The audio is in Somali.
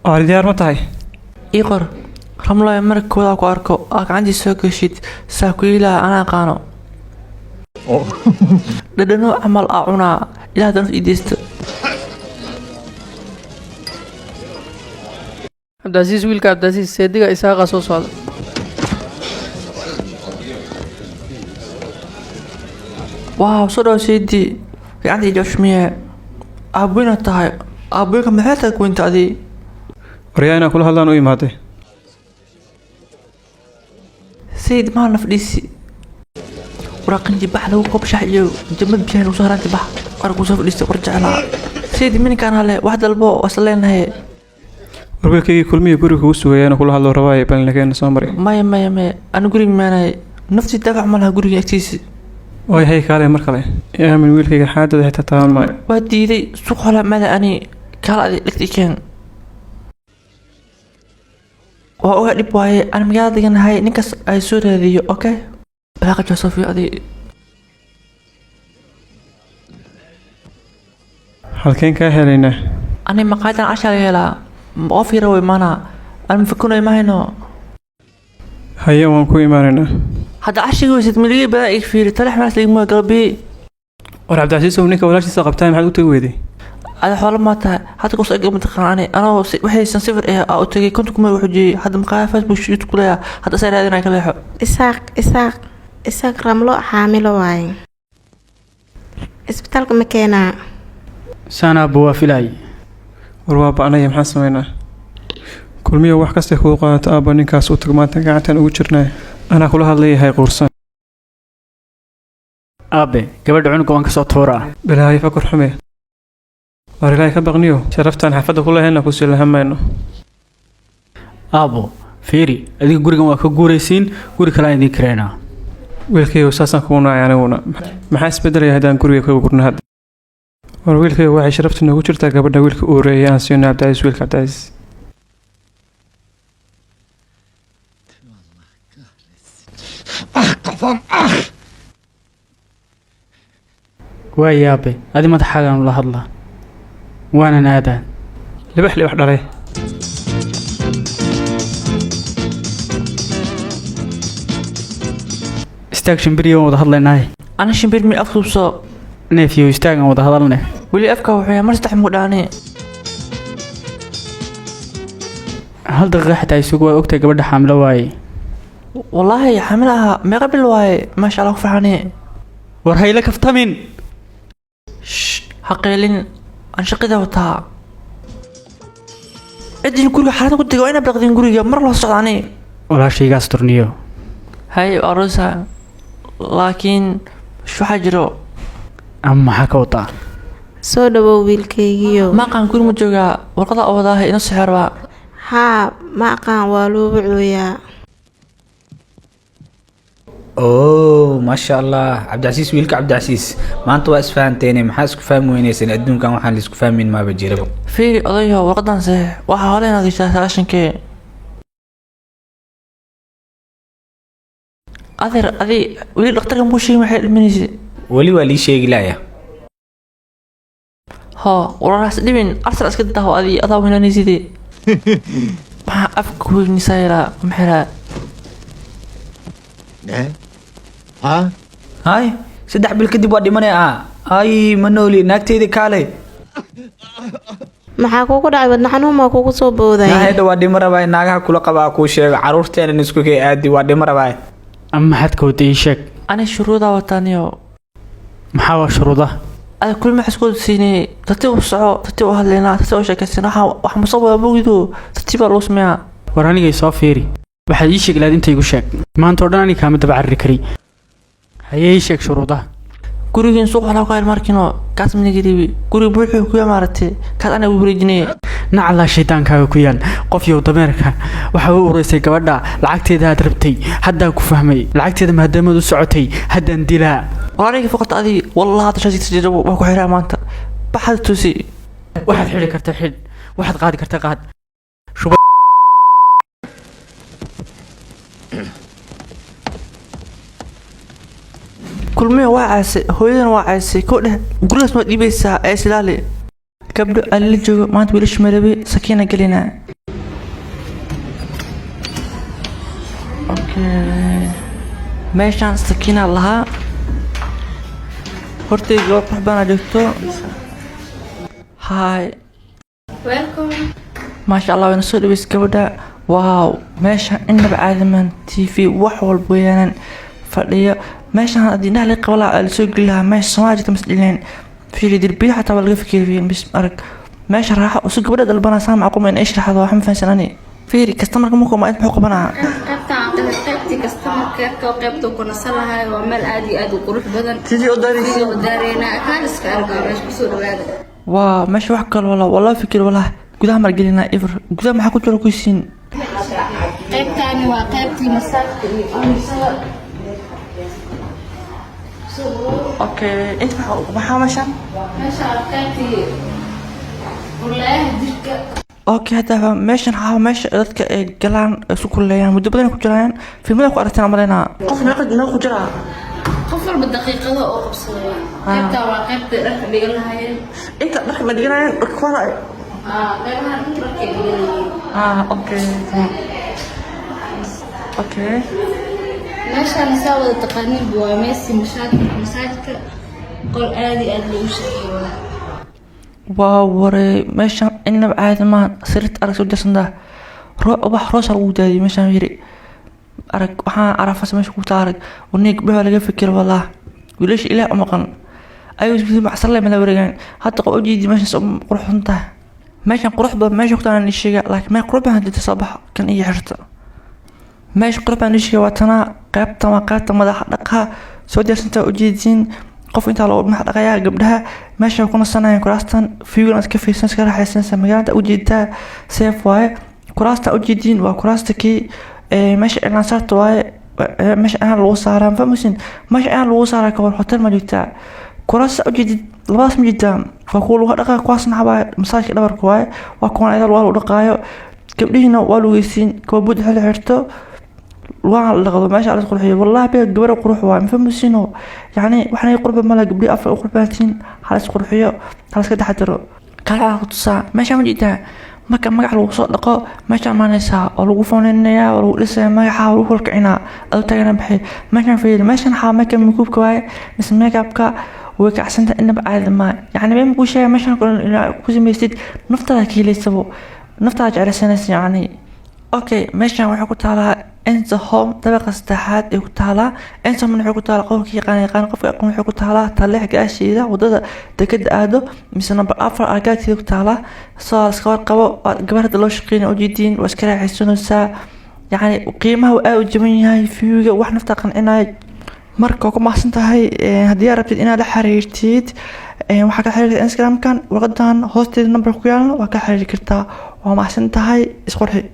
Waar diyaar ma tahay? Ii qor Ramlooy, marka koowaad ku arko aa gacantii soo gashid saa ku ilaah anaa aqaano. Dhadhano camal aa cunaa ilaah danaf ii deysta. Cabdicasiis, wiilka Cabdicasiis, seediga Isaaqa soo socda. Waaw, soo dhaw seedi, gacanta ii jooshmiye. Aabweyna tahay, aabweynka maxay tahay kuwinta adii? Waryaa, inaan kula hadlaan u imaaday. Sayid maa nafdhiisi waraaqinji bax lagu koob shax iyo jamad biyaha lagu soo haraanti bax war kusoo fadhiistay war jeclaa. Sayid, mininkaan hale wax dalbo wasla leenahay. War wiilkaygii Kulmiya guriga kugu sugaya inaan kula hadlo rabaaye, balinakeena soo mari. Maya maya maya, anu guriga maanay, naftii daafac ma laha guriga agtiisi. Waay hay, kaale mar kale i aamin wiilkayga, xaadada xitaa taaban maayo. Waa diiday, suuq hola maada ani kaala adi dhegta i keen. Waa ogaa dhib waaye, aan magaalada deganahay, ninkaas ay soo raadiyo. Okay, balaaqa joosofi adi. Halkeen kaa helaynaa? Ani maqaayadan cashaa laga helaa, qof yara way imaanaa, aan mafakunay mahayno. Haye, waan ku imaanaynaa. Hadda cashiga weysid miligii badan ig fiiri talex meelaas ligma galbi. War Cabdicasiis ow, ninka walaashiisa qabtaa maxaad u tagi weyday? Ada xoolo maa tahay? Hadda kus eg mataqaan, ani anoo waxaysan sifir eh aa u tagay 50 kuma wuxuu hadda maqaaya Facebook youtube kuleeya, hadda asaa raadinaya ka leexo. Isaaq, Isaaq, Isaaq, Ramlo xaamilo waaye, isbitaalka ma keenaa? Saanaabba waa filaay. War waa ba'naya, maxaan samaynaa? Kulmiyo, wax kastay kugu qaadato aabba ninkaas u tag, maanta gacantan ugu jirnaa, anaa kula hadlayahay, quursan. Aabe, gabadha cunuga waan kasoo tuuraa. Balaayo fakar xume, waar ilaahay ka baqniyo, sharaftaan xaafadda ku lahayna kusii lahamayno. Aabo, fiiri, adiga gurigan waa ka guuraysiin, guri kale aan idiin kareynaa. Wiilkaygu, saasaan kugu nacay aniguna. Maxaa isbedelaya haddaan guriga kaga gurno hadda? War wiilkaygu, waxay sharafta noogu jirtaa gabadha wiilka u horeeyay aan siino Cabdicasiis, wiilka Cabdicasiis. Waay aabe, adi madaxaagaan ula hadlaa, waanan aadaa. Libax libax dhalay. Istaag shimbiriyo, waan wada hadlaynaaye. Ani shimbir mi afkuubso. Neefiyo, istaag, aan wada hadalne. Weli afka wuxuu yahay mar saddex muu dhaani. Hal daqiiqa xitaa isugu, waa ogtahay gabadha xaamilo waaye. Wallaahi xamil ahaa, meeqa bil waaye? Maasha Allah, ku farxani. War hayla kaftamin. Shh, ha qeylin, aan shaqada wataa. Cidin guriga xaalada ku dega waa inaa baqdin guriga mar loo socda ani. Walaashaygaas turniyo. Hay arosa, laakiin waxaa jiro. Ama maxaa ka wadaa? Soo dhawow wiilkaygiyo. Maaqaan guri ma joogaa, warqada oo wadaaha ina sixerbaa. Haa, ma aqaan, waa loo wacooyaa. Oh, maasha Allah, Cabdicasiis, wiilka Cabdicasiis, maanta waa isfahanteene, maxaa isku fahmi weyneyseen? Adduunkan waxaan laisku fahmin maaba jiraba. Fiiri odayo, warqadan saxiix, waxaa hore inaad gashaa 90-kee. Adeer, adi weli dhakhtarka muu sheegin waxay dhimanaysa? Weli waa lii sheegi laaya. Hoo, wararaas dhibin, arsal iska daawo, adi adaa weynaanaysidee, maxaa afka kuweynisaayelaa maxaa? Hay, 3 bil kadib waa dhimanaya. Ah, ay, ma nooli, naagteyda kaale. Maxaa kugu dhacay? Wadna xanuun maa kugu soo booday? Naaheda, waa dhimo rabaa, naagaha kula qabaa kuu sheego, caruurteenan isku kay aadi, waa dhimo rabaa. Ama maxaad ka wada? Ii sheeg. Ani shuruudaa wataaniyo. Maxaa waa shuruudaha? Ada kulmi maxaa isku siinay? Tartiib u soco, tartiib u hadlaynaa, tartiib u sheekaysanaa, waxaa wax musawada mogido, tartiib baa lagu sameeyaa. War anigay soo fiiri, waxaad ii sheegi lahayd inta igu sheeg, maanta oo dhan aniga kaama daba carari kari. Hayee, ii sheeg shuruudaha. Gurigiin suuq waxaa ku hayl markino kaas minigaribi, guriga buuxuu ku maaragtay, kaas aniga wareejinaya. Nacalaa shaydaankaaga ku yaal, qof yow dameerka waxa u ureysay gabadha lacagteeda aad rabtay, haddaan ku fahmay lacagteeda maadaamaad u socotay, haddaan dilaa. War aniga foqota adi, wallahi hadda shaasi waa ku xiraa maanta, baxad tusi. Waxaad xidhi karta xidh, waxaad qaadi karta qaad. Kulmiya waa caasay, hooyadana waa caasay, koo dheh gurigaas ma dhiibaysaa ee silaali gabdho aan la joogo maanta, wiilasha marabi sakiina gelinaa. Okay, meeshaan sakiinaa lahaa. Hortayga gabar qurux badanaa joogto. Hi. Welcome. Maasha Allah, wayna soo dhaweys gabadha. Wow, meesha innaba caadiman, TV wax walba weeyaanan, fadhiyo. Meeshan haddii indhaha laga qaba lahaa, lasoo geli lahaa meesha Soomaali jirta mas dhileen. Fiiri, derbiya xataa waa laga fikiri. Bis arag meesha, raaxo usu gabadha dalbanaa. Saa macquul ma in ay sharaxdo? Wax ma fahansan ani. Fiiri, customerka markuu ma muxuu qabanaa? Qaybtan qaybtii customer care-ka, qaybta ku nasan lahay. Waa meel aad iyo aad u qurux badan. TV oo daaraysa. TV oo daareynaa, kaaliska arga meesha kusoo dhawaada. Waa meesha wax kale walaa, walaa fikir walaa. Gudaha margelinaa ifr, gudaha maxaa ku jira kuysiin? Qaybtani waa qaybtii masaajka iyo umisada. Okay, inta maxaa meeshan? Meesha waa qaybtii kulleeyaha jirka. Okay, hadda meeshan waxaa meesha dadka ay galaan, ay isku kulleeyaan, muddo badan ay ku jirayaan. Fiilmada ku aragteen amaleynaa. Qof meeqa ku jiraa? Qof walba daqiiqado oo qabsado. Qaybtan waa qaybta dharka dhigan lahayeen. Inta dharka ma dhiganayaan dharka kuwana? Qaybahan dharkay dhiganayeen. Ah, okay. Meeshaan saa wada taqaaninba waa meesi masaajka, qol aad iyo aad loogu shaqeeyo waa. Waa waray, meeshan inaba caadi maahan. Sariirta arag, soo dirsantaa ubax roosa lagu daadiyay meeshaan. Yiri arag, waxaan arafas meesha ku taa. Arag waniga, gabdhaha laga fikir wallah, wiilasha ilaah u maqan ayuu isku macsan leh mala wareegaan. Hadda qof ujeedi meeshan soo quruxsan tahay, meeshan qurux badan meesha ku taana sheega, laakiin meel qurux badan hadii soo baxo kan iyo xirta meesha qurux badan sheega. Waa tanaa qaybta, waa qaybta madaxa dhaqaha. Soo diyaarsantaa ujeediin, qof intaa loo madax dhaqayaa. Gabdhaha meesha ku nasanayaan, kuraastan view-gan iska fiirsan, iska raaxaysanaysa. Magaalada ujeedaa safe waaye. Kuraasta ujeediin waa kuraasta kii meesha cilaan saarta waaye. Meesha cilaan lagu saaraa, fahmaysin? Meesha cilaan lagu saaraa ka war hotel ma joogtaa? Kuraasta ujeedid labadaas ma jirtaa, waa kuwa lagu dhaqaayo. Kuwaasna waxaa waaye masaajka dhabarka waaye. Waa kuwan ayada lugaha lagu dhaqaayo. Gabdhihiina waa lugeysiin, kuwa buud xil xirto, lugaha la dhaqdo, meesha la qurxiyo. Wallahi bee gabar qurux waaye, ma fahmaysiino? Yacni waxna qurba mala, gabdhihi afar u qurux badantiin. Hala is qurxiyo, hala iska taxadaro. Kala ku tusaa meesha ma jirtaa? Marka magac lagu soo dhaqo meesha imaanaysaa oo lagu fooneynayaa oo lagu dhisaya magaca, lagu holkicinaa adoo taagana baxay. Meeshan fiiri, meeshan waxaa makeup makuubka waaye mise makeupka way kacsanta, inaba caadi maa. Yacni meen kuu sheegay, meeshan inaa ku samaysid naftaada ka helaysabo, naftaada jeclaysanaysa yacni. Okay, meeshan waxay ku taalaa Enso Home, dabaqa saddexaad ay ku taalaa. Enso Home waxay ku taalaa, qofka yaqaan yaqaan, qofka aqoon, waxay ku taalaa Taleex gaasheeda, wadada dekeda aado mise number 4 argaagteeda ku taalaa. Soo iska warqabo. Waa gabar hadda loo shaqeynaya, ujeediin, waa iska raaxaysanaysaa. Yacni qiimaha waa aad u jaban yahay, view-ga wax nafta qancinaya. Marka waa ku mahadsan tahay. Haddii aad rabtid inaad la xiriirtid, waxaa ka xiriiri kartaa Instagram-kan, warqadan hoosteeda number ku yaalna waa ka xiriiri kartaa. Waa mahadsan tahay, isqurxi.